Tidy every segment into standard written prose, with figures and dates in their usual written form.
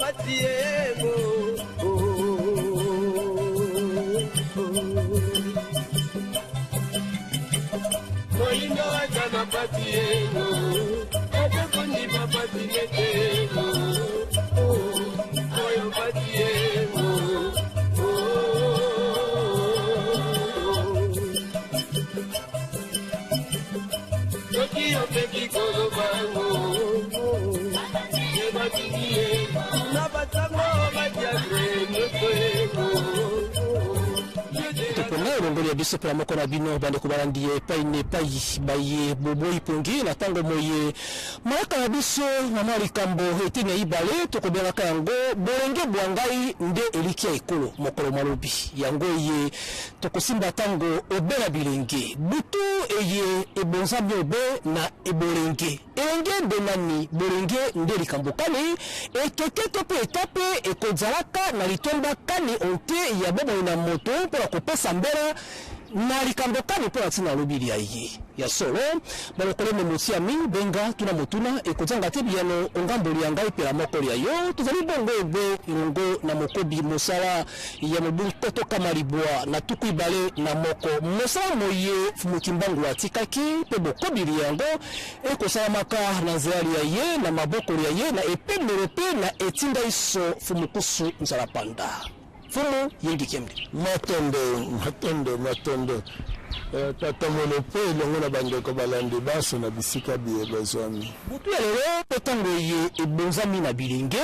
pasi emo. Moyindo aza na pasi emo, azokondima pasi nete emo. Oyo pasi emo. Soki opeki koloba ngo ebatiki ye na basango badiagre nyonso emo. Topona elongoli ya biso mpona moko na bino bandeko balandi ya epai na epai baye boboyi pongi na ntango moye mayaka na biso na mwa likambo eteni ya ibale tokobengaka yango bolenge bwa ngai nde elikya ekolo mokolo mwa lobi yango eye Tokosimba tango obe na bilenge, butu eye ebonzami obe na ebolenge. Elenge nde nani? Bolenge nde likambo kani? Ekeke to mpe etape ekodzalaka na litomba kani onte ya bomoi na moto mpo na kopesa mbela na likambo kani mpo na ntina ya lobi lya ye? Ya solo, balokoleme motiami, benga, tuna motuna, ekodzanga te biyano o ngambo lya ngai mpe la moko lya yo. Tozali bongo obe elongo na mokobi mosala ya mobu nkoto kama libwa na tuku ibale na moko. Mosala moye Mfumu Kimbangu atikaki mpe bokobi lya yango ekosalamaka na nzela lya ye, na maboko lya ye, na epemelo mpe na etinda inso Mfumu Kusu Nzalapanda. Mfumu Yengi Kiemde. Matondo, matondo, matondo eh, tata Molopo elongo na bandeko balandi banso na bisika biye bozwami. Butu ya lelo mpe ntango eye ebonzami na bilenge,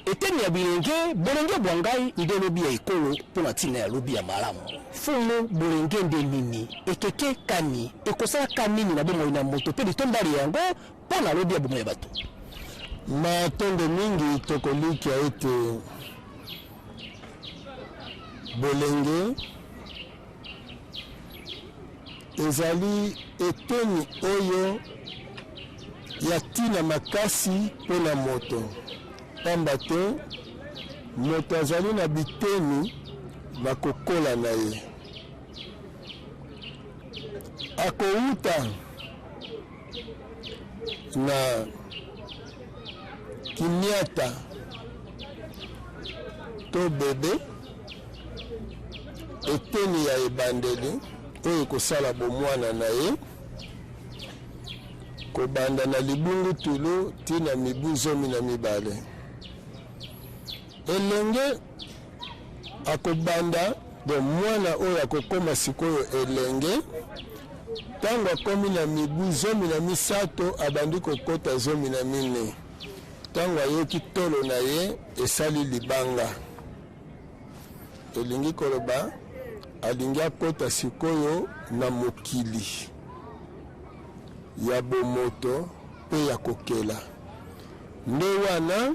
Eteni ya bilenge, Bolenge bwa ngai nde lobi ya ekolo mpo na ntina ya lobi ya malamu. Mfumu, bolenge nde nini? Ekeke kani? Ekosalaka nini na bomoi na moto mpe litomba lya yango mpo na lobi ya bomoi ya bato? Matondo mingi. Tokolikia ete bolenge ezali eteni oyo ya ntina makasi mpo na moto, mpamba te moto azali na biteni na kokola na ye. Akowuta na kimiata to bebe, eteni ya ebandeli oyo ekosala bomwana na ye kobanda na libungutulu tii na mibu 12. Elenge akobanda donc mwana oyo akokoma sikoyo elenge ntango akomi na mibu 13 abandi kokota 14 ntango ayoki tolo na ye esali libanga. Elingi koloba alingi akota sikoyo na mokili ya bomoto mpe ya kokela. Nde wana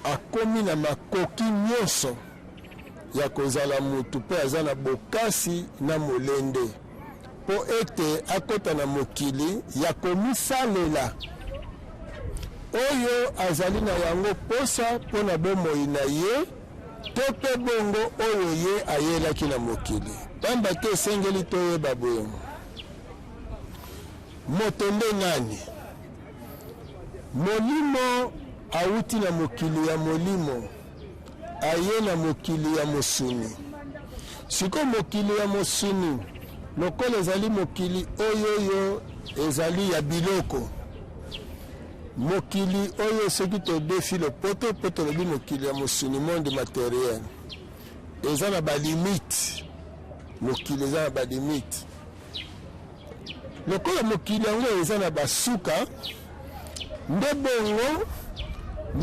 akomi na makoki nyonso ya kozala moto mpe aza na bokasi na molende mpo ete akota na mokili ya komisalela oyo azali na yango mposa mpo na bomoi na ye to mpe bongo oyo ye ayelaki na mokili. Pamba te esengeli toyeba boye, moto nde nani? Molimo awuti na mokili ya molimo, aye na mokili ya mosuni. Sikoyo mokili ya mosuni lokola ezali mokili oyoyo ezali ya biloko, mokili oyo soki todefi lopoto mpo tolobi mokili ya mosuni, monde materiel, eza na balimite. Mokili eza na balimite. Lokola mokili yango eza na basuka, nde bongo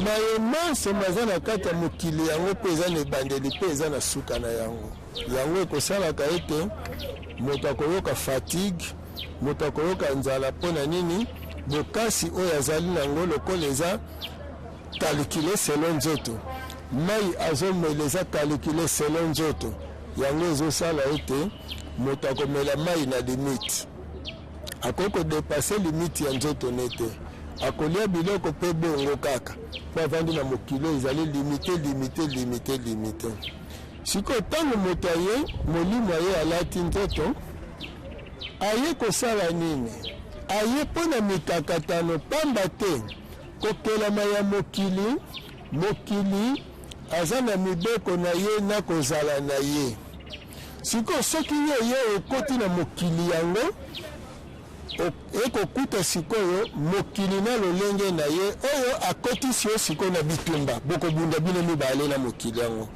maye manso maza na kati ya mokili yango mpe eza na ebandeli mpe eza na suka na yango. Yango ekosalaka ete moto akoyoka fatigue, moto akoyoka nzala. Mpo na nini? Bokasi oyo azali na yango lokola eza calcule selon nzoto, mai azomela eza calcule selon nzoto, yango ezosala ete moto akomela mai na limite, akoki kodepase limite ya nzoto ne te, akolia biloko mpe bongo kaka mpo avandi na mokili oyo ezali limite, limite, limite, limite. Sikoyo ntango moto aye, molimo aye alati nzoto, aye kosala nini? Aye mpo na mikakatano, pamba te kokelama ya mokili. Mokili aza na mibeko na ye na kozala na ye. Sikoyo soki yo oye okoti na mokili yango, ekokuta sikoyo mokili na lolenge na ye oyo akotisi yo sikoyo na bitumba. Bokobunda bino mibale na mokili yango.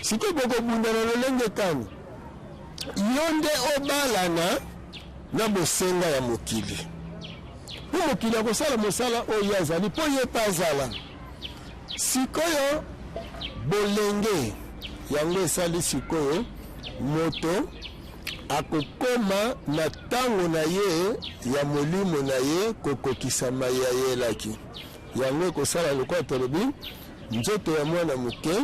Sikoyo bokobunda na lolenge kani? Yo nde obalana na bosenga ya mokili. Mpo mokili akosala mosala oyo ye azali mpo ye mpe azala. Sikoyo bolenge yango esali sikoyo moto akokoma na ntango na ye ya molimo na ye kokokisama ye ayelaki. Yango ekosala lokola tolobi nzoto ya mwana moke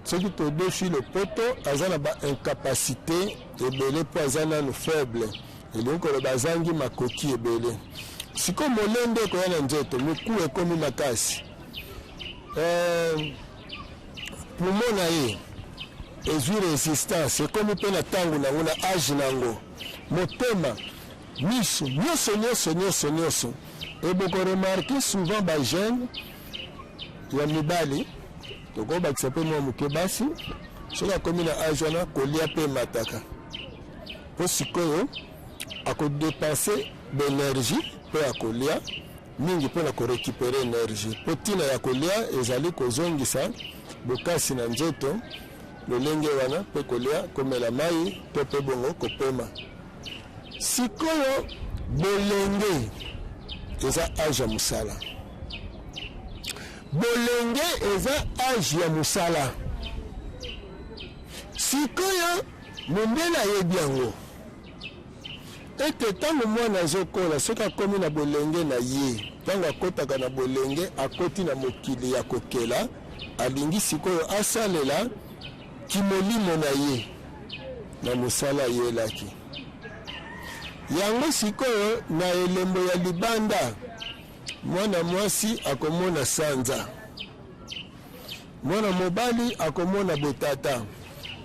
soki todefi lopoto aza na ba incapacite ebele mpo aza nanu faible, elingi koloba azangi makoki ebele. Sikoyo molende ekoya na nzoto, mokuwa ekomi makasi, poumon na ye ezwi resistance, ekomi mpe na ntango nango na age nango, motema, miso, nyonso nyonso nyonso nyonso. E bokoremarke souvent ba jeune ya mibali, tokobakisa mpe mwa moke basi, soki akomi na age wana kolia mpe emataka, mpo sikoyo akodepense baenergie mpe akolia mingi mpo na korekipere energie, mpo ntina ya kolia ezali kozongisa bokasi na nzoto lolenge wana, mpe kolia, komela mai to mpe bongo kopema. Sikoyo bolenge eza age ya mosala, bolenge eza age ya mosala. Sikoyo mondele ayebi yango ete ntango mwana azokola, soki akomi na bolenge na ye, ntango akotaka na bolenge, akoti na mokili ya kokela, alingi sikoyo asalela kimolimo na ye na mosala ayelaki yango. Sikoyo na elembo ya libanda, mwana mwasi akomona sanza, mwana mobali akomona botata.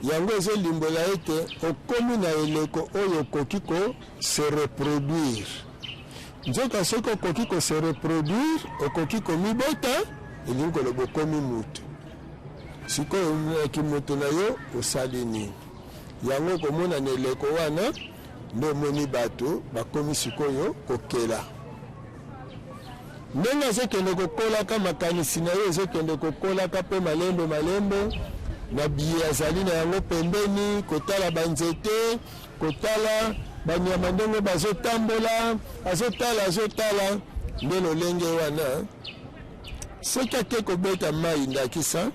Yango ezolimbola ete okomi na eleko oyo okoki ko se reproduire. Nzoka soki okoki ko se reproduire, okoki komibota, elingi koloba okomi mutu. Sikoyo kimoto na yo osali nini? Yango okomona na eleko wana nde omoni bato bakomi sikoyo kokela. Ndenge azokende kokolaka, makanisi na ye ezokende kokolaka mpe malembe malembe na biye azali na yango pembeni, kotala banzete, kotala banyama ndenge bazotambola, azotala azotala nde lolenge wana. Soki ake kobeta mai, ndakisa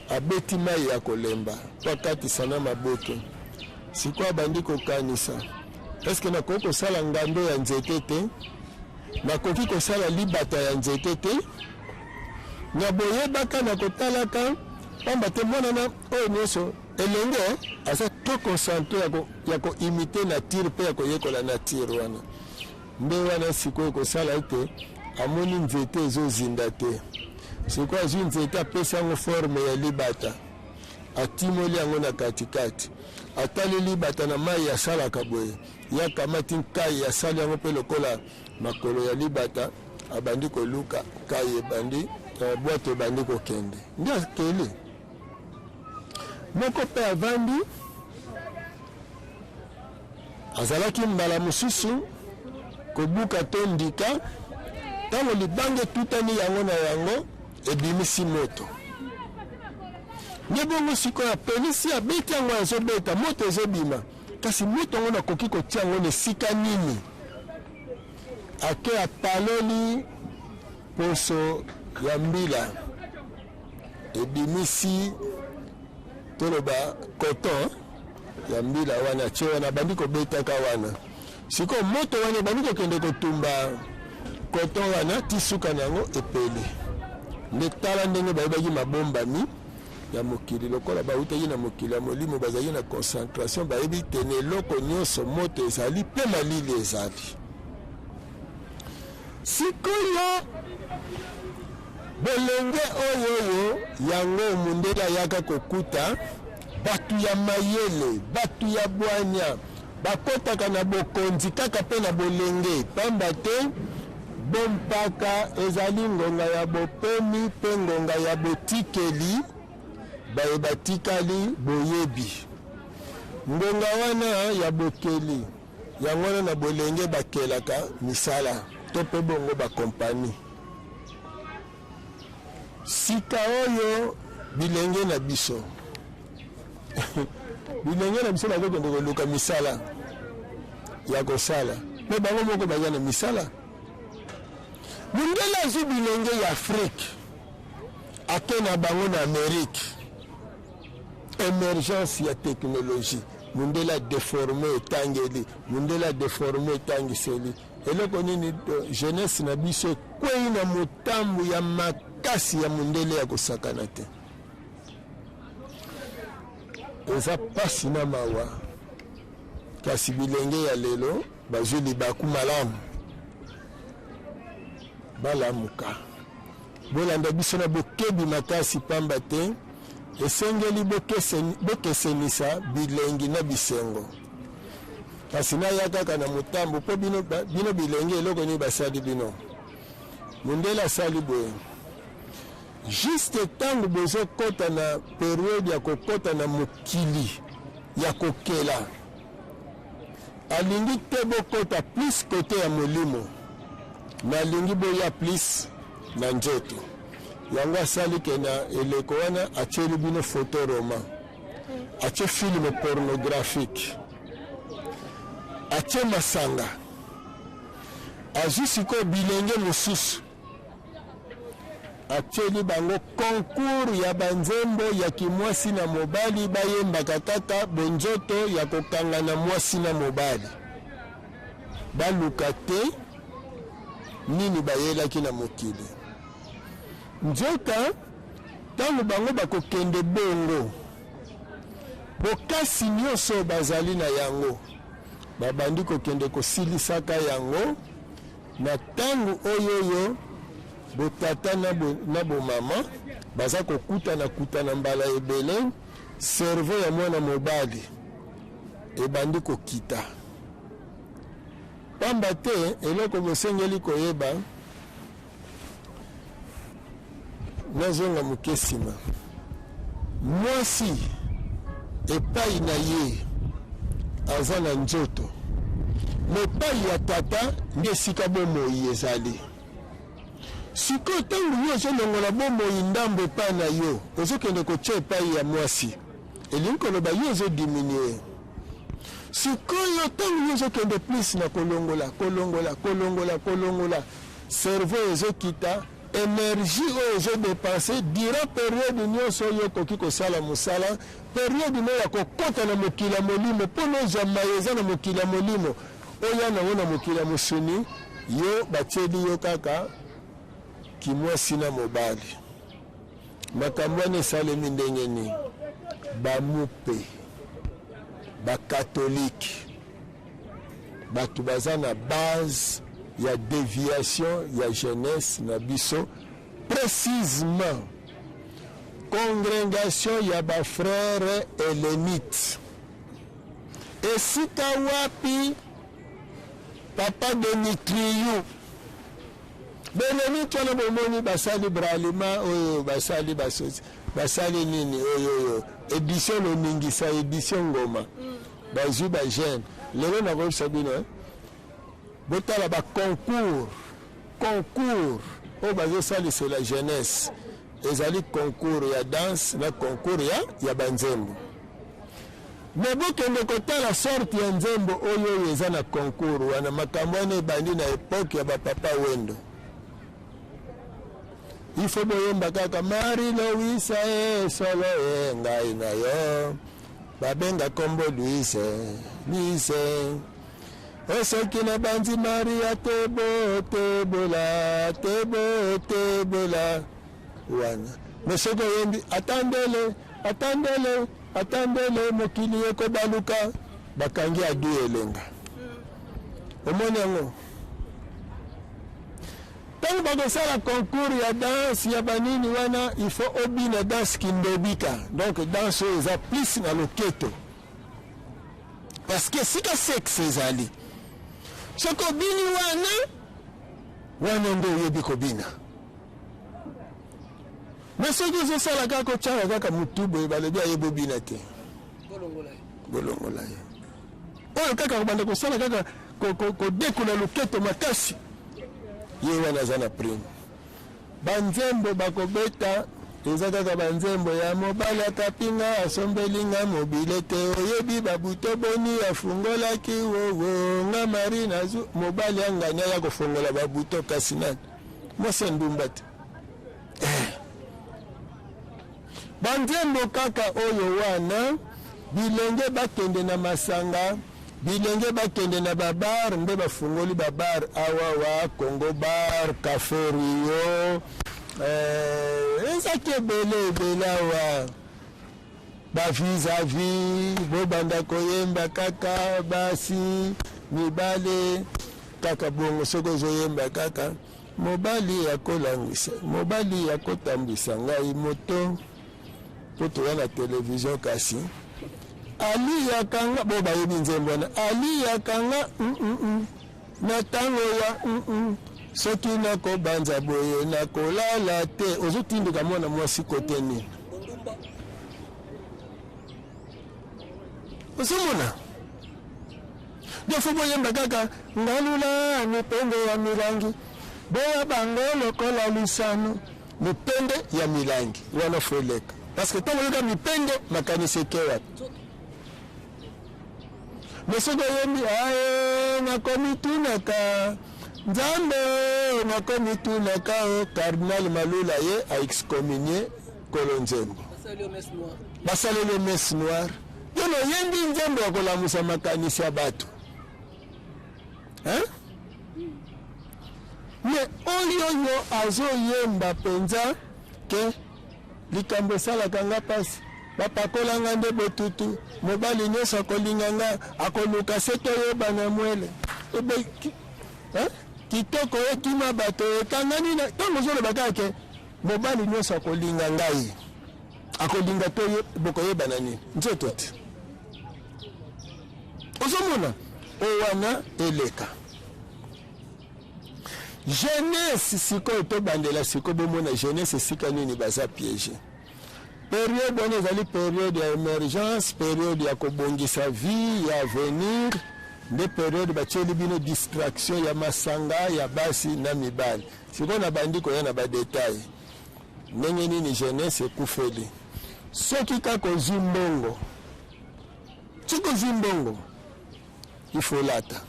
abeti mai ya kolemba mpo akatisa na maboke, sikoyo abandi kokanisa, eske nakoki kosala ngando ya nzete te? Nakoki kosala libata ya nzete te? Na boyebaka na kotalaka, pamba te mwana na oyo nyonso elenge aza trop concentre ya koimite nature mpe ya koyekola nature wana. Nde wana sikoyo kosala ete amoni nzete ezozinda te, sikoyo azwi nzete apesi yango forme ya libata, atimoli yango na katikati, atali libata na mai asalaka boye, ye akamati nkai asali yango mpe lokola makolo ya libata, abandi koluka nkai, ebandi bwato ebandi kokende, nde akeli moko mpe avandi. Azalaki mbala mosusu kobuka to ndika, ntango libanga etutani yango na yango ebimisi moto. Nde bongo sikoyo apelisi, abeti yango, azobeta, moto ezobima, kasi moto yango nakoki kotia yango na esika nini? Ake apaloli poso ya mbila, ebimisi toloba coton ya mbila wana, atie wana, abandi kobetaka wana. Sikoyo moto wana ebandi kokende kotumba coton wana ti suka na yango epeli. Nde tala ndenge bayebaki mabombami ya mokili, lokola bautaki na mokili ya molimo, bazalaki na concentration, bayebi te na eloko nyonso moto ezali mpe malili ezali. Sikoyo bolenge oyo oyo yango mondele ayaka kokuta bato ya mayele, bato ya bwanya bakotaka na bokonzi kaka mpe na bolenge, pamba te Bompaka ezali ngonga ya bopemi mpe ngonga ya botikeli baye batikali boyebi. Ngonga wana ya bokeli, yango wana na bolenge bakelaka misala to mpe bongo bakompani. Sika oyo bilenge na biso bilenge na biso bazokende koluka misala ya kosala me bango moko baza na misala. Mundele azwi bilenge ya Afrique ake na bango na Amerique, emergence ya technologie. Mundele adeforme etangeli, mundele adeforme etangiseli. Eloko nini jeunesse na biso ekwei na motambo ya makasi ya mundele ya kosakana te. Eza pasi na mawa, kasi bilenge ya lelo bazwi libaku malamu, balamuka. Bolanda biso na bokebi makasi, pamba te esengeli bokesenisa bilengi na bisengo. Kasi naya kaka na motambo mpo bino, bino bilenge, eloko nini basali bino? Mondele asali boye juste ntango bozokɔta na periode ya kokɔta na mokili ya kokela, alingi te bokɔta plus kote ya molimo, me alingi boya plus na nzoto. Yango asali ke na eleko wana atieli bino photo roman, atie film pornographique, atie masanga, azwi sikoyo bilenge mosusu atieli bango concours ya banzembo ya kimwasi na mobali, bayembaka kaka bonzoto ya kokanga na mwasi na mobali, baluka te nini bayelaki na mokili. Nzoka ntango bango bakokende bongo, bokasi nyonso bazali na yango babandi kokende kosilisaka yango na ntango oyo oyo botata na bomama baza kokutana kutana mbala ebele. Cerveau ya mwana mobali ebandi kokita, pamba te eloko bosengeli koyeba, nazonga moke nsima, mwasi epai na ye aza na nzoto, me epai ya tata nde esika bomoi ezali. Sikoyo ntango yo ozolongola bomoi ndambo epai na yo, ozokende kotia epai ya mwasi, elingi koloba yo ozodiminue. Sikoyo ntango yo ozokende plus na kolongola, kolongola, kolongola, kolongola, cerveau ezokita, energie oyo ozodepense durant periode nyonso oyo okoki kosala mosala, periode no ya kokɔta na mokili ya molimo mpo nozwa maye eza na mokili ya molimo, oya nango na mokili ya mosuni, yo batieli yo kaka kimwasi na mobali. Makambo wana esalemi ndenge nini? Bamupe bakatolike, bato baza na base ya déviation ya jeunesse na biso, précisément congrégation ya bafrère hellénite, esika wapi papa Dimitriou. Belemite wana bomoni basali bralima oyo, basali basosi, basali nini oyo oyo édition loningisa, édition ngoma, bazwi bajeune. Lelo nakoyebisa bino, botala baconcours, concours oyo bazosalisela jeunesse ezali concours ya danse na concours ya banzembo. Me bokende kotala sorte ya nzembo oyo oyo eza na concours wana. Makambo wana ebandi na epoke ya bapapa Wendo. Ifo boyemba kaka Marie Louise e solo e ngai na yo, babenga kombo Louise Louise o soki na banzi Maria tebo tebola tebo tebola wana. Me soki oyembi atandele atandele atandele mokili ekobaluka, bakangi adu elenga. Omoni yango ntango bakosala concours ya danse ya banini wana, il faut obina danse kindobika, donc danse oyo eza plus na loketo, parce que esika sexe ezali, soki obini wana. Wana nde oyebi kobina. Mais soki ozosala kaka otyaka kaka motu boye, balobi ayebi obina te, bolongola ye. Oyo kaka kobanda kosala kaka kodekola loketo makasi, ye wana aza na prime. Banzembo bakobeta eza kaka banzembo ya mobali akapinga asombeli nga mobile te, oyebi babuto boni afungolaki wowo nga mari nazu mobali angani aya kofongola babuto, kasi nani mwasi ya ndumba te. Banzembo kaka oyo wana, bilenge bakende na masanga, bilenge bakende na babar, nde bafungoli babar awawa, Congo Bar, Cafe Rio, ezaki ebele ebele awa, bavis-a-vis, bobanda koyemba kaka basi mibale kaka bongo. Soki ozoyemba kaka mobali akolangwisa, mobali akotambwisa ngai moto, mpo toya na televizio, kasi aliyaka nga bo bayebi nzembo wana, aliyaka nga na ntango ya soki nakobanza boye nakolala te. Ozotindika mwana mwasi kote nini? Ozomona, donc faut boyemba kaka ngalula mipende ya milangi, boya bango lokola lisano, mipende ya milangi wana faut eleka, parce que ntango oyoka mipende, makanisi eke wapi? Mais soki oyembi aye nakomitunaka Nzambe, nakomitunaka o cardinal Malula, ye aexcommunier kolo nzembo, basaleli messe noire. Yo noyembi nzembo ya kolamusa makanisi ya bato, hein? Mais oyo yo azoyemba mpenza ke likambo esalaka nga mpasi, bapakola nga nde botutu, mobali nyonso akolinga nga akoluka se toyeba na mwele kitoko ekima bato ekangani. Ntango ozoloba kaka ke mobali nyonso akolinga ngai akolinga to bokoyebana nini? Nzoto te. Ozomona, oyo wana eleka jeunesse. Sikoyo tobandela sikoyo, bomona jeunesse esika nini baza piège. Période wana ezali période ya émergence, période ya kobongisa vie ya avenir, nde période batieli bino distraction ya masanga ya basi na mibali. Sikoyo nabandi koya na badétails ndenge nini jeunesse ekufeli. Soki kaka ozwi mbongo, soki ozwi mbongo, il faut lata.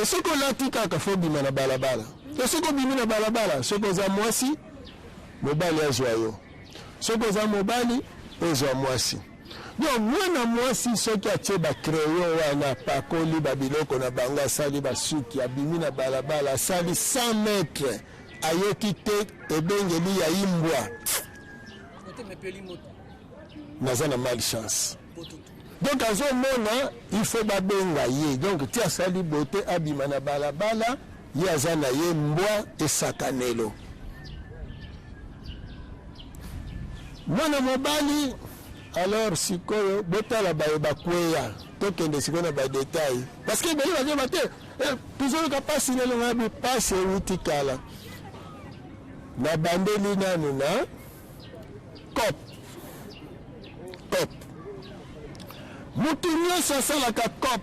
E soki olati kaka, faut bima na balabala. E soki obimi na balabala, soki oza mwasi, mobali azwa yo, soki oza mobali, ozwa mwasi. Donc mwana mwasi soki atie bacrayon wana, apakoli babiloko na bango, asali basuki, abimi na balabala, asali 100 mètre, ayoki te ebengeli ya imbwa, naza na malchance. Donc azomona il faut babenga ye. Donc ti asali bote, abima na balabala, ye aza na ye mbwa esakanelo. Mwana mobali, alors sikoyo botala baye bakweya. Tokende sikoyo na badétails, parce que ebele bazoba te, tozoyoka mpasi lelo. Ngabi mpasi ewuti kala. Nabandeli nanu na cop cop. Mutu nyonso asalaka cop,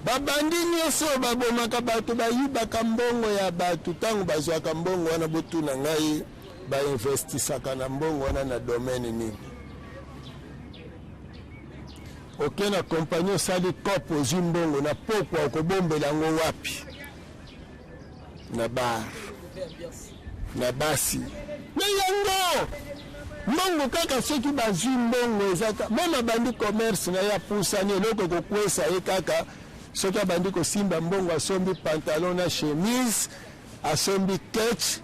babandi nyonso babomaka bato, bayibaka mbongo ya bato. Ntango bazwaka mbongo wana, botuna ngai, bainvestisaka na mbongo wana na domaine nini? Oke na kompagnie, osali cop, ozwi mbongo na pokwa, okobombela yango wapi? Na bar na basi me yango mbongo kaka. Soki bazwi mbongo, ezaka même abandi commerce na ye, apusani, eloko ekokwesa ye kaka soki abandi kosimba mbongo, asombi pantalon na chemise, asombi ketch,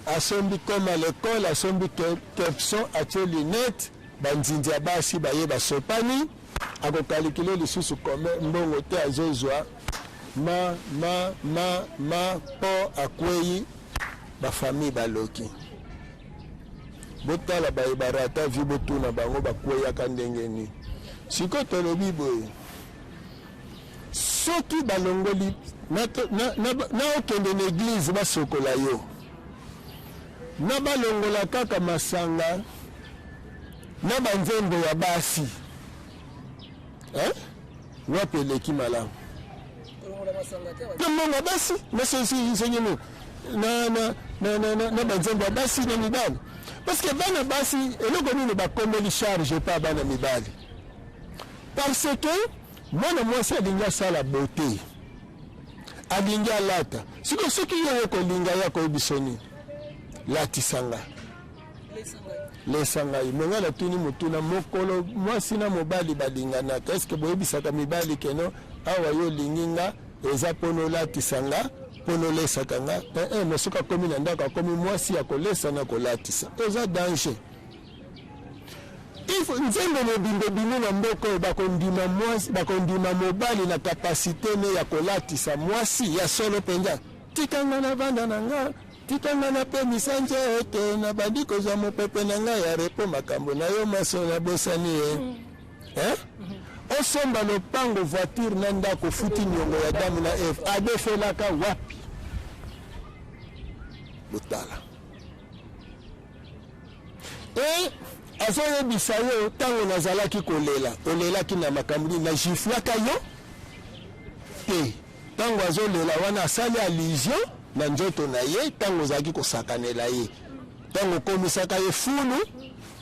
asombi comme à l'école, asombi kepson, atie lunette, banzinzi ya basi baye basopani, akokalikile lisusu mbongo te, azozwa ma ma ma ma mpo akwei, bafamille baloki. Botala baye barata vie, botuna bango bakweyaka ndenge nini. Sikoyo tolobi boye, soki balongoli Na okende na eglise basokola yo, na balongola kaka masanga na banzembo ya basi, eh? Wapi eleki malamu? Na mbongo ya basi nasengeni na banzembo ya basi na mibali, parce que bana basi eloko nini bakomeli charge epa bana mibali? Parce que mwana mwasi alingi asala beauté, alingi alata. Sikoyo soki yo okolinga ye, akoyebiso nini? Latisanga, lesa ngai. Me ngai natuni motuna: mokolo mwasi na mobali balinganaka, eske boyebisaka mibali keno awa yo olingi nga eza mpona olatisa nga, mpona olesaka nga? Eh, eh, me soki akomi na ndako, akomi mwasi ya kolesa na kolatisa, eza danger. Nzembo mobimba ebimi na mboka oyo, bakondima mwasi, bakondima mobali na capacité ne ya kolatisa mwasi ya solo mpenza. Tikanga na vanda na nga, tikanga napemisa nzoto, nabandi kozwa mopepe na ngai ya repos, makambo na yo maso nabosani ye, eh? Osomba lopango, voiture na ndako, futi niongo ya damu na Eve, adefelaka wapi? Botala e azoyebisa yo: ntango nazalaki kolela, olelaki na makambo nini? Nagiflaka yo te. Ntango azolela wana, asali allusion na nzoto na ye, ntango ozalaki kosakanela ye, ntango okomisaka ye fulu.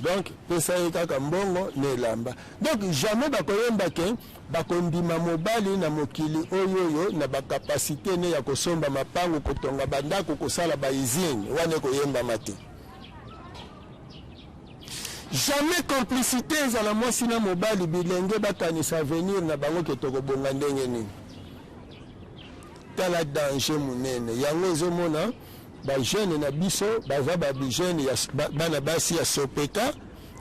Donc pesa ye kaka mbongo na elamba. Donc jamais bakoyemba ke bakondima mobali na mokili oyo oyo na bacapacité ne ya kosomba mapango, kotonga bandako, kosala bausine. Wana ekoyembama te, jamais. Complicité ezala mwasi na mobali, bilenge bakanisa avenir na bango ke tokobonga ndenge nini. Tala danger monene yango ezomona bajeune na biso, baza bajeune ya bana basi ya sopeka,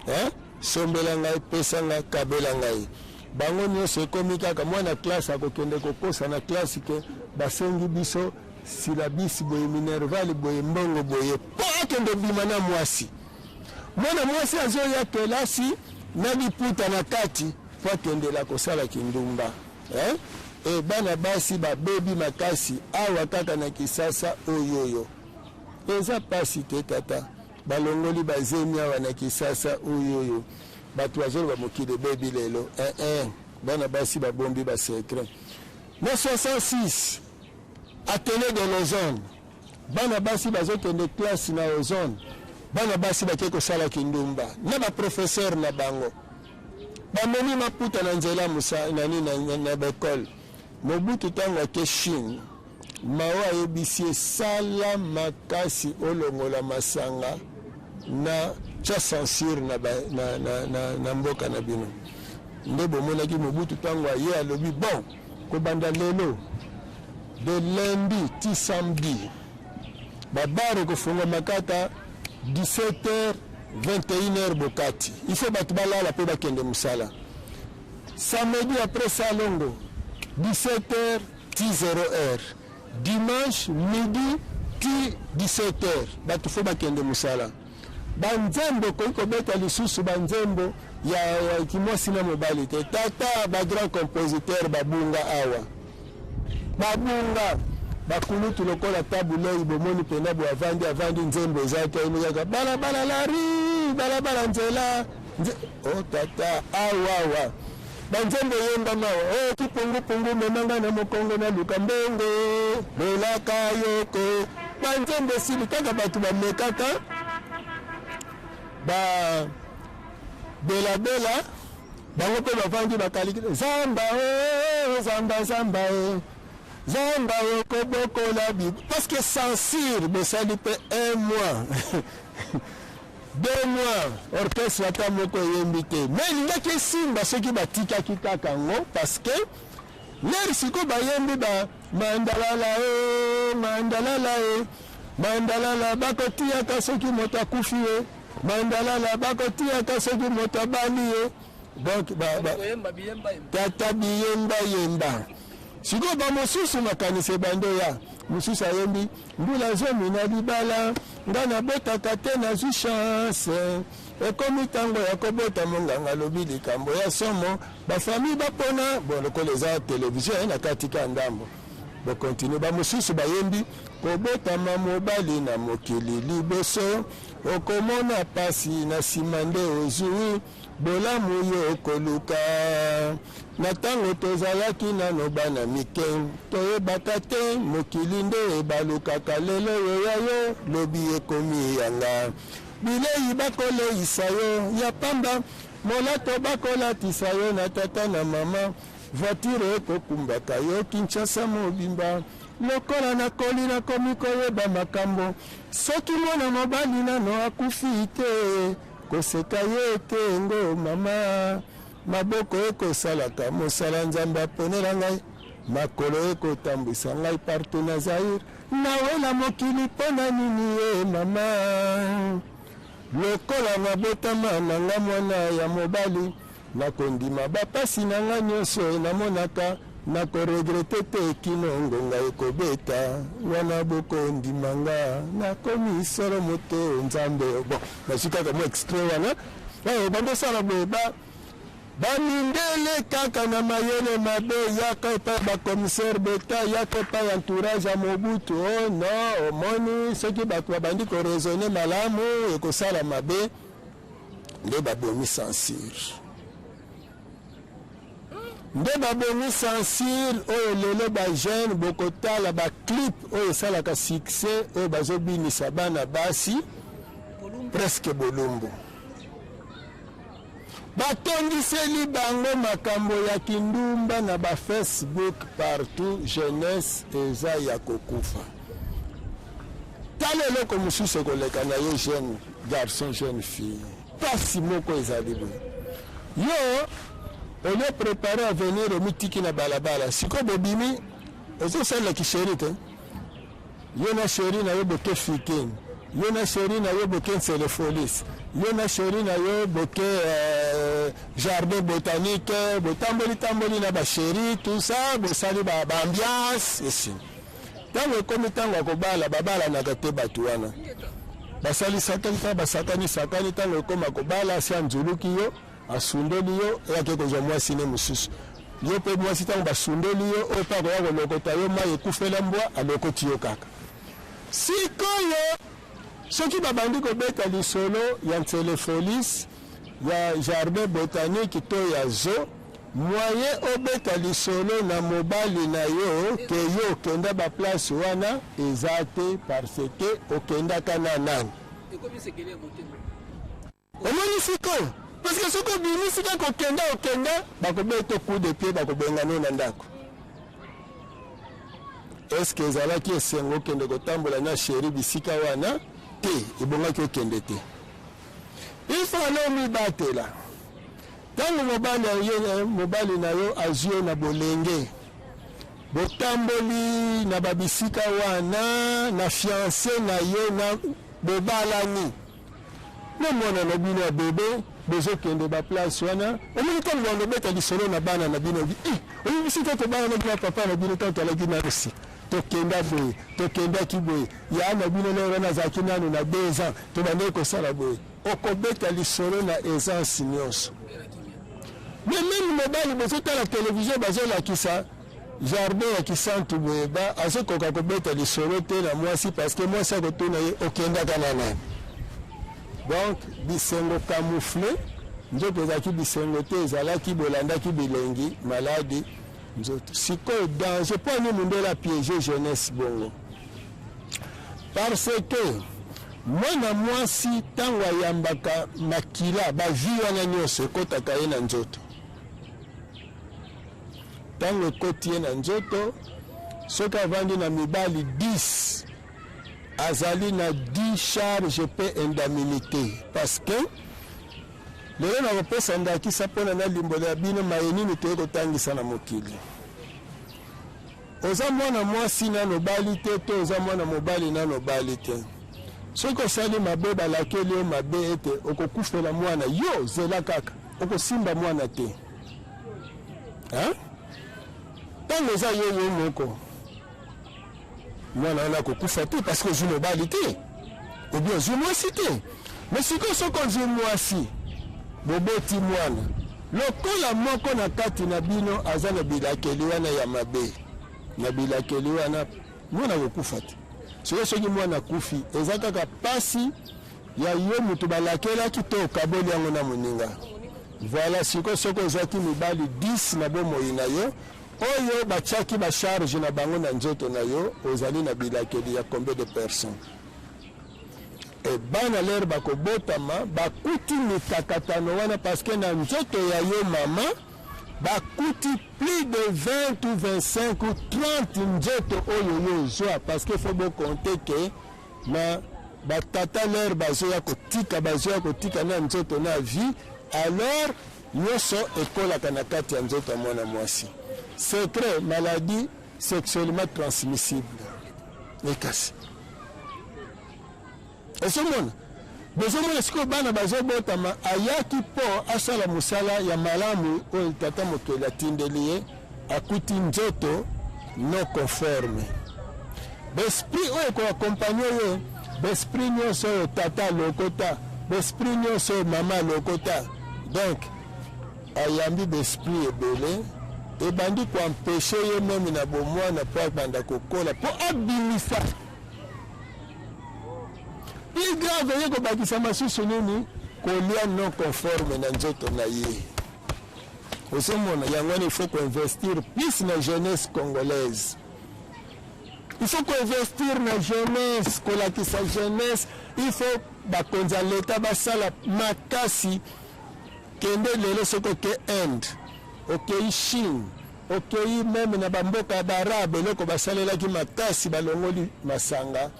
eh? Sombela ngai, pesa ngai, kabela ngai. Bango nyonso ekomi kaka mwana classe akokende kokosa na classe ke basengi biso syllabus boye, minerval boye, mbongo boye, mpo akende bima na mwasi. Mwana mwasi azoya kelasi na liputa na kati mpo akendela kosala kindumba, eh? E bana basi babebi makasi awa kaka na Kisasa oyoyo. Eza pasi te, tata. Balongoli bazemi awa na Kisasa oyoyo. Bato bazoloba mokili ebebi lelo, eh, eh. Bana basi babombi basecret. Na 66, Athénée de Lausanne, bana basi bazokende classe na ozone, bana basi bake kosala kindumba na baprofesseur na bango, bamemi maputa na nzela nani na baekole. Mobutu ntango ake Chine, Mao ayebisi ye: sala makasi olongola masanga na tia censure na mboka na bino. Nde bomonaki Mobutu ntango aye, alobi: bon, kobanda lelo, de lundi ti samedi, babar ekofungwama kaka 17h, 21h. Bokati, il faut bato balala mpe bakende mosala. Samedi, après salongo, 17h ti 0h. Dimanche, midi ti 17h, bato faut bakende mosala. Banzembo ekoki kobeta lisusu banzembo ya kimwasi na mobali te. Tata, bagrand compositeur babunga awa, babunga. Bakulutu lokola Tabu Ley, bomoni mpena bo avandi, avandi, nzembo eza te, ayembi kaka balabala lari, balabala nzela nze... O tata, awawa banzembo eyembama awa o kipungupungu, memanga na mokongo, naluka mbongo, bolaka yoko. Banzembo esili kaka, bato bamekaka ba belabela, bango mpe bavandi, bakaliki zamba o zamba, zamba e zamba okobokola bi, parce que censure bosali mpe un mois, 2 mois, orchestre ata moko eyembi te. Mais elingaki esimba soki batikaki kaka yango, parce que lere sikoyo bayembi ba mandalala e mandalala e mandalala, bakotiaka soki moto akufi ye, mandalala bakotiaka soki moto abali ye. Donc tata, biyemba yemba. Sikoyo bamosusu makanisi ebandi oya. Mosusu ayembi: mbula 10 na libala, nga nabotaka te, nazwi chance, ekomi ntango ya kobota, monganga alobi likambo ya somo, bafamille bapona. Bon, lokola eza télévision na kati ka ndambo. Bokontinue. Bamosusu bayembi kobotama mobali na mokili liboso okomona pasi na nsima nde ozwi bolamu yo okoluka. Na ntango tozalaki nano bana mike toyebaka te mokili nde ebalukaka lelo yo ya yo lobi ekomi yanga. Bilei bakoleisa yo ya pamba, molato bakolatisa yo na tata na mama, voiture ekokumbaka yo Kinshasa mobimba. Lokola nakoli nakomi koyeba makambo, soki mwana mobali nano akufi te, koseka ye te ngo mama. Maboko ekosalaka mosala Nzambe aponela ngai, makolo ekotambwisa ngai partout na Zaire. Nawela mokili mpo na nini ye mama? Lokola nabotama na nga mwana ya mobali, nakondima bapasi na nga nyonso namonaka, nakoregrete te kino ngonga ekobeta wana bokondima nga nakomi solo moto Nzambe. Bon, nazwi kaka mwa extrait wana. Bando osala boye ba bamindele kaka na mayele mabe, yaka epai ya bacommissaire d'etat, yaka epai ya entourage ya Mobutu. Oh non, omoni soki bato babandi koraisonne malamu ekosala mabe, nde babomi censure, nde babomi censure oyo lelo bajeune bokotala baclip oyo esalaka succès oyo bazobinisa bana basi presque bolumbu. Batondiseli bango makambo ya kindumba na ba Facebook partout, jeunesse eza ya kokufa. Tala eloko mosusu ekoleka na yo jeune garçon, jeune fille, pasi moko ezali boye. Yo olie prepare avenir, omitiki na balabala, sikoyo bobimi ozosalela kisheri te. Yo na sheri na yo boke fikin, yo na sheri na yo boke Nsele Folis, yo na sheri na yo boke jardin botanique, botamboli tamboli na basheri tout ça, bosali ba ambiance esi. Ntango ekomi ntango ya kobala, babalanaka te bato wana. Basalisaka ntango basakani sakani, ntango ekoma kobala asi anzuluki yo, asundoli yo, eyake kozwa mwasi ne mosusu. Yo mpe mwasi ntango basundoli yo, oyo mpe akoya kolokota yo mai ekufela mbwa, alokoti yo kaka. Sikoyo soki babandi kobeta lisolo ya Nsele Folis, ya jardin botanique to ya zoo, moyen obeta lisolo na mobali na yo ke yo okenda ba place wana eza te, parce que okendaka na nani? Omoni sikoyo, parce que soki obimisi kaka okenda okenda, bakobeta coup de pied, bakobengana yo na ndako. Est-ce que ezalaki esengo okende kotambola na chéri bisika wana? Te, ebongaki okende te. Il faut aller omibatela. Ntango mobali na yo azwi yo na bolenge, botamboli na babisika wana na fiancé na yo na bobalani na mwana na bino ya bebe, bozokende baplace wana. Omoni ntango bando obeta lisolo na bana na bino, oyebisi te tobalanaki na papa na bino ntango toalaki na si tokenda boye, tokendaki boye, ya na bino lero nazalaki nano na 2 ans, tobandaki kosala boye. Okobeta lisolo na aisance nyonso. Mais meme mobali bozotala televizio bazolakisa jardin ya Kisantu boye, ba azokoka kobeta lisolo te na mwasi, parce que mwasi akotuna ye okendaka na nani. Donc bisengo camouflé, nzoto ezalaki bisengo te, ezalaki bolandaki bilengi maladi nzoto. Sikoyo danger mpo ani mondele apiége jeunesse bongo, parce que mwana mwasi ntango ayambaka makila bavi wana nyonso ekotaka ye na nzoto. Ntango ekoti ye na nzoto, soki avandi na mibali 10, azali na 10 charge mpe indemnité. Parce que lelo nakopesa ndakisa mpona nalimbola ya bino maye nini toye kotangisa na mokili. Oza mwana mwasi nano obali te, to oza mwana mobali nano obali te, soki osali mabe balakeli yo mabe ete okokufela mwana, yo zela kaka okosimba mwana te. Ntango eza yo yo moko, mwana wana akokufa te parce que ozwi mobali te obi ozwi mwasi te. Mais sikoyo soki ozwi mwasi, boboti mwana, lokola moko na kati na bino aza na bilakeli wana ya mabe, Na bilakeli wana mwana akokufa te. Sikoyo soki mwana akufi, eza kaka pasi ya yo moto balakelaki to okaboli yango na moninga. Voilà, sikoyo soki ozwaki mibali 10 na bomoi na yo oyo batiaki ba charge na bango na nzoto na yo, ozali na bilakeli ya combien de personnes? E bana lere bakobotama bakuti mikakatano wana parce que na nzoto ya yo mama bakuti plus de 20 ou 25 ou 30 nzoto oyo yo ozwa, parce que faut bocompter ke na batata lere bazoya kotika, bazoya kotika na nzoto na vie, alors nyonso ekolaka na kati ya nzoto ya mwana mwasi. Secret maladie sexuellement transmissible ekasi ozomona, bozomona sikoyo bana bazobotama, ayaki mpo asala mosala ya malamu oyo tata mokeli atindeli ye, akuti nzoto non conforme. Baesprit oyo ekoaccompagner ye, baesprit nyonso oyo tata alokota, baesprit nyonso oyo mama alokota, donc ayambi baesprit ebele, ebandi koempêcher ye même na bomwana mpo abanda kokola, mpo abimisa. Plus grave, ye kobakisa masusu nini? Kolia non conforme na nzoto na ye. Ozomona yango wana, il faut koinvestir plus na jeunesse congolaise, il faut koinvestir na jeunesse, kolakisa jeunesse. Il faut bakonzi ya leta basala makasi. Kende lelo, soki oke Inde, okei Chine, okei même na bamboka ya baarabe, eloko basalelaki makasi, balongoli masanga,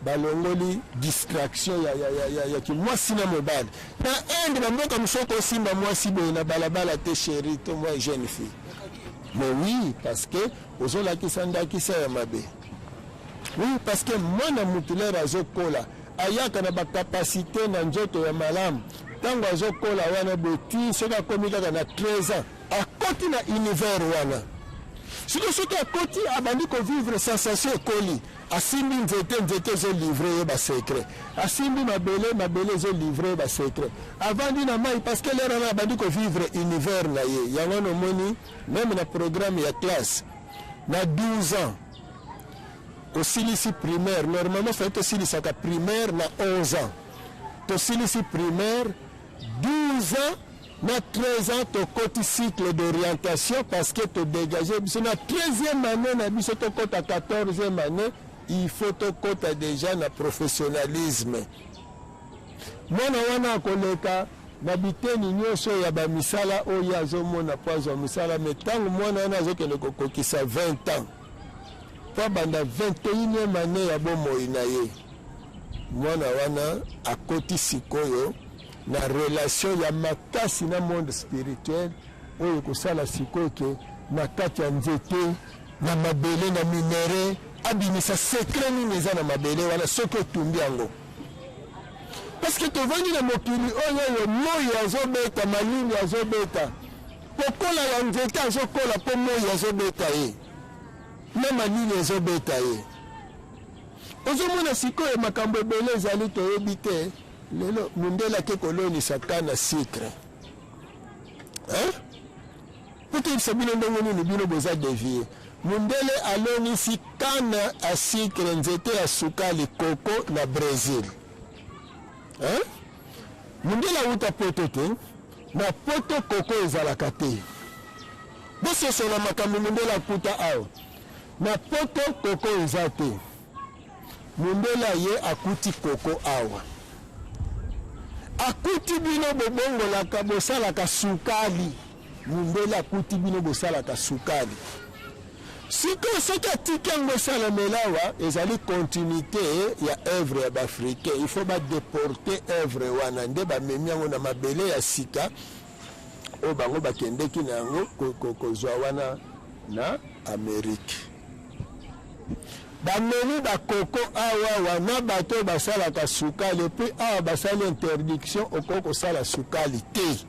balongoli distraction ya kimwasi na mobali. Na Inde, bamboka mosusu, okosimba mwasi boye na balabala te, chéri to mwa jeune fille. Mais oui, parce que ozolakisa ndakisa ya mabe. Oui, parce que mwana mutu lere azokola, ayaka na bacapacité na nzoto ya malamu. Ntango azokola wana boti, soki akomi kaka na 13 ans, akoti na univers wana. Soki akoti, abandi kovivre sensation, ekoli, asimbi nzete, nzete ezolivrer ye basecret, asimbi mabele, mabele ezolivrer ye basecret, avandi na mai, parce que lere wana abandi kovivre univers na ye. Yango wana omoni même na programme ya classe, na 12 ans osilisi primaire. Normalement fallait tosilisaka primaire na 11 ans, tosilisi primaire 12 ans. Na 13 ans tokoti cycle d'orientation, parce que todégage biso na 13e année na biso, tokɔta 14e année, il faut tokɔta déjà na professionnalisme. Mwana wana akoleka na biteni nyonso ya bamisala oyo azomona mpo azwa mosala. Mais ntango mwana wana azokende kokokisa 20 ans, mpo abanda 21e année ya bomoi na ye, mwana wana akoti sikoyo na relation ya makasi na monde spirituel, oyo ekosala sikoyo ke na kati ya nzete, na mabele, na minerai, abimisa secret nini eza na mabele wana soki otumbi yango. Parce que tovandi na mokili oyo moi azobeta, malili azobeta, kokola ya nzete azokola mpo moi azobeta ye na malili ezobeta ye. Ozomona sikoyo makambo ebele ezali toyebi te. Lelo mundele ake kolonisa canne à sucre, po toyebisa bino ndenge nini bino boza déviés. Mundele alonisi canne à sucre, nzete ya sukali, koko, na Brésil. Mundele awuta poto te, na poto koko ezalaka te. Bososola makambo. Mundele akuta awa na poto koko eza te. Mundele aye, akuti koko awa, akuti bino bobongolaka, bosalaka sukali. Mundele akuti bino bosalaka sukali. Sikoyo soki atiki yango esalamela awa, ezali continuité ya œuvre ya baafricain. Il faut badéporter œuvre wana, nde bamemi yango na mabele ya sika oyo bango bakendeki na yango kozwa wana na Amérique. Bamemi bakoko awa wana, bato oyo basalaka sukali. Et puis awa basali interdiction, okoki kosala sukali te.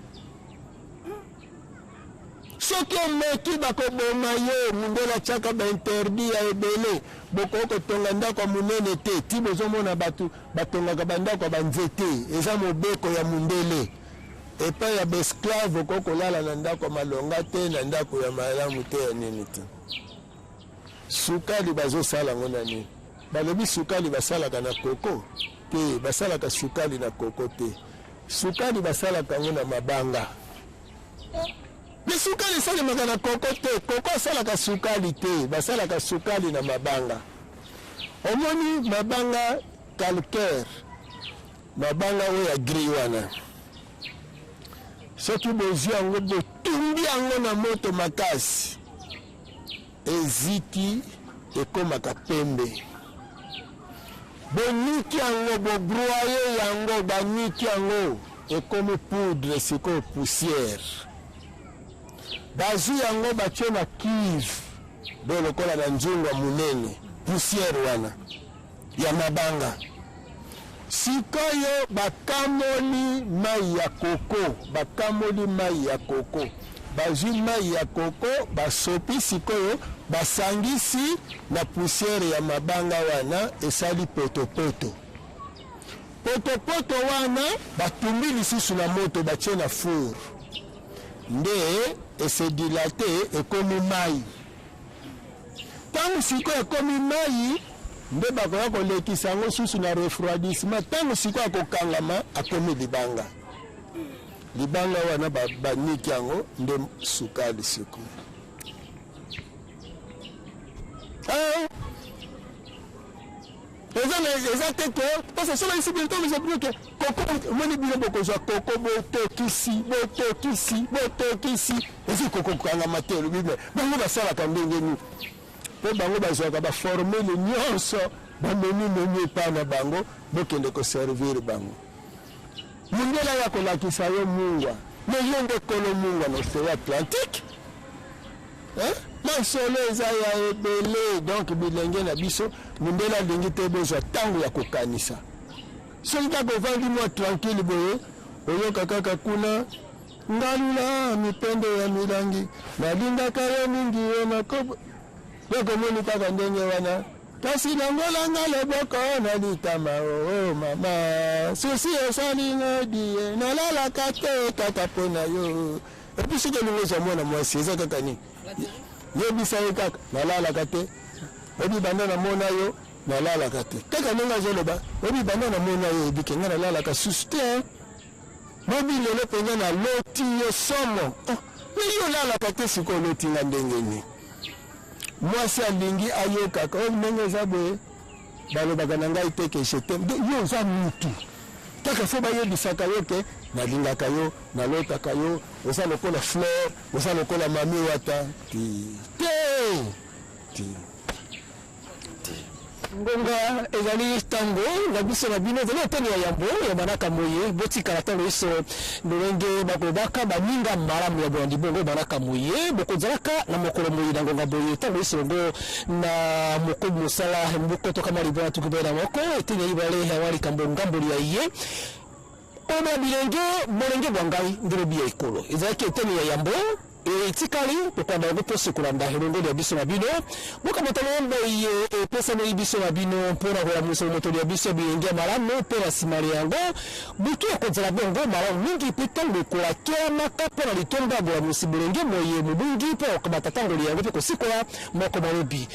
Soki omeki, bakoboma yo. Mundele atiaka bainterdit ya ebele. Bokoki kotonga ndako ya monene te. Ti bozomona bato batongaka bandako ya banzete, eza mobeko ya mundele. Epai ya baesclave, okoki kolala na ndako ya malonga te, na ndako ya malamu te, ya nini te. Sukali bazosala yango na nini? Balobi sukali basalaka na koko te, basalaka sukali na koko te. Sukali basalaka yango na mabanga. Mais sukali esalemaka na koko te. Koko asalaka sukali te, basalaka sukali na mabanga. Omoni mabanga calcaire, mabanga oyo ya gris wana, soki bozwi yango botumbi yango na moto makasi, eziki ekomaka pembe. Boniki yango, bobroye yango, baniki yango, ekomi poudre, sikoyo poussière. Bazwi yango batie na cuve, bo lokola na nzungu ya monene, poussière wana ya mabanga. Sikoyo bakamoli mai ya koko, bakamoli mai ya koko, bazwi mai ya koko basopi, sikoyo basangisi na poussière ya mabanga wana, esali potopoto. Potopoto wana batumbi lisusu na moto, batie na four, nde ese dilate, ekomi mai. Ntango sikoyo ekomi mai, nde bakoya kolekisa yango susu na refroidissement. Ntango sikoyo akokangama, akomi libanga. Libanga wana baniki yango nde sukali sikoyo. Eza te ke parce soki esi bino ntango bino ke koko, omoni bino bokozwa koko, botokisi, botokisi, botokisi, ezi koko kokangama te. Olobi me bango basalaka ndenge nini? Mpo bango bazwaka baformule nyonso, bamemi memi epai na bango, bokende koservir bango. Mondele aya kolakisa yo mungwa, me yo nde kolo mungwa na océan Atlantique. Masolo eza ya ebele. Donc bilenge na biso, mondele alingi te bozwa ntango ya kokanisa. Soki kaka ovandi mwa tranquille boye, oyoka kaka kuna ngalula mipende ya milangi, nalingaka yo mingi, yo nakobo. Donc omoni kaka ndenge wana, kasi longolanga loboko na litama, o mama, susi esali nga die, nalalaka te kaka mpo na yo. Epuis soki olingi ozwa mwana mwasi, eza kaka nini? Yebisa ye kaka nalalaka te, oyebi banda namona yo nalalaka te. Kaka ndenge azoloba, oyebi banda namona yo, oyebike nga nalalaka susu te, lobi lelo mpenza naloti yo somo. Oh, me yo olalaka te, sikoyo oloti nga ndenge nini? Mwasi alingi ayokaka oyo ndenge eza boye, balobaka na ngai te ke je t'aime. Yo oza mutu, kaka fo bayebisaka yo ke nalingaka yo, nalotaka yo, oza lokola fleur, oza lokola mami wata te te te. Ngonga ezali ntango na biso na bino, ezali eteni ya yambo ya manaka moye. Botikala ntango nyonso lolenge bakolobaka baninga malamu ya bolandi bongo manaka moye. Bokozalaka na mokolo moye na ngonga boye ntango nyonso longo na mokobi mosala mbuko tokama libwa 21, eteni ya ibale ya likambo ngamboli ya ye oyo bilenge bolenge bwa ngai ndelobi ya ekolo. Ezalaki eteni ya yambo, etikali kokwanda yango mposo kolanda elongoli ya biso na bino. Bokamata lombo ye epesameli biso na bino mpona kolamusa motoli ya biso ya bilenge ya malamu, mpe na nsima na yango butu ekozala bongo malamu mingi, mpe ntango ekolakelamaka mpo na litomba ya bolamusi bolenge moye mobungi, mpo na kokamata ntangoli yango mpe kosikola moko malobi.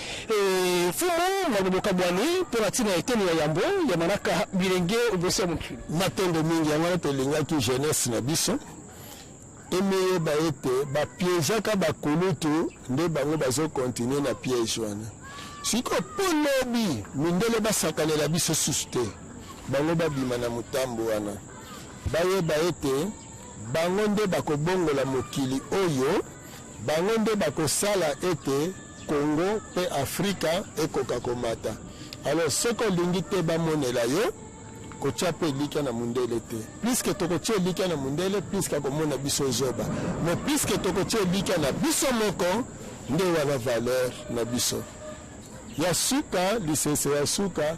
Fumu na bokabwani mpo na ntina ya eteni ya yambo ya manaka bilenge liboso ya mokili. Matondo mingi. Yango wana tolingaki jeunesse na biso emeyeba ete bapiégeaka bakulutu, nde bango bazokontinue na piège wana. Sikoyo mpo lobi mindele basakanela biso susu te, bango babima na motambo wana, bayeba ete bango nde bakobongola mokili oyo, bango nde bakosala ete Congo mpe Afrika ekoka komata. Alors soki olingi te bamonela yo, kotia mpe elikya na mundele te. Puisque tokotia elikya na mundele, puisque akomona biso zoba. Mais puisque tokotia elikya na biso moko, nde wana valeur na biso ya suka. Lisese ya suka: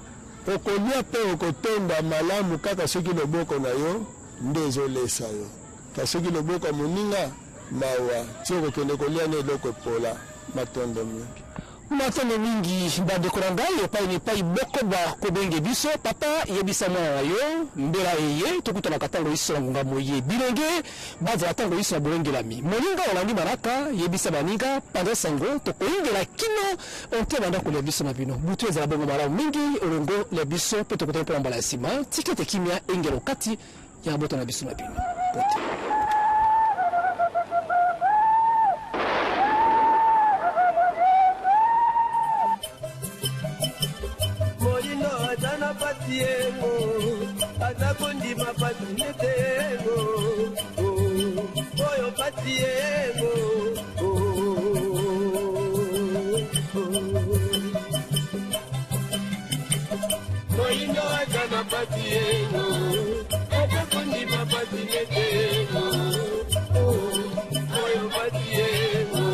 okolia mpe okotonda malamu kaka soki loboko na yo nde ezolesa yo. Kasi soki loboko ya moninga, mawa, ti okokende kolia na eloko epola. Matondo mingi. Matondo mingi bandeko na ngai epai na epai bokoba kobenge biso. Papa, yebisa mwana na yo mbela eye tokutanaka ntango iso na ngonga moye. Bilenge bazala ntango iso na bolengelami. Moninga olandi manaka, yebisa baninga, panza sango, tokoyingela kino onte bandako lya biso na bino. Butu ezala bongo malamu mingi olongo lya biso mpe tokutani mpo na mbala ya nsima. Tika ete kimia engela okati ya mabota na biso na bino. Bote. Moyindo aza na pasi yengo, aza kondima pasi nete yengo, oyo pasi yengo. Moyindo aza na pasi yengo, aza kondima pasi nete yengo, oyo pasi yengo.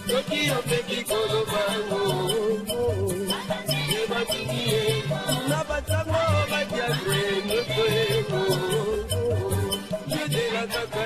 Soki omeki kolobango ebatiki ye na basango badiagre nyonso yengo yedelaka.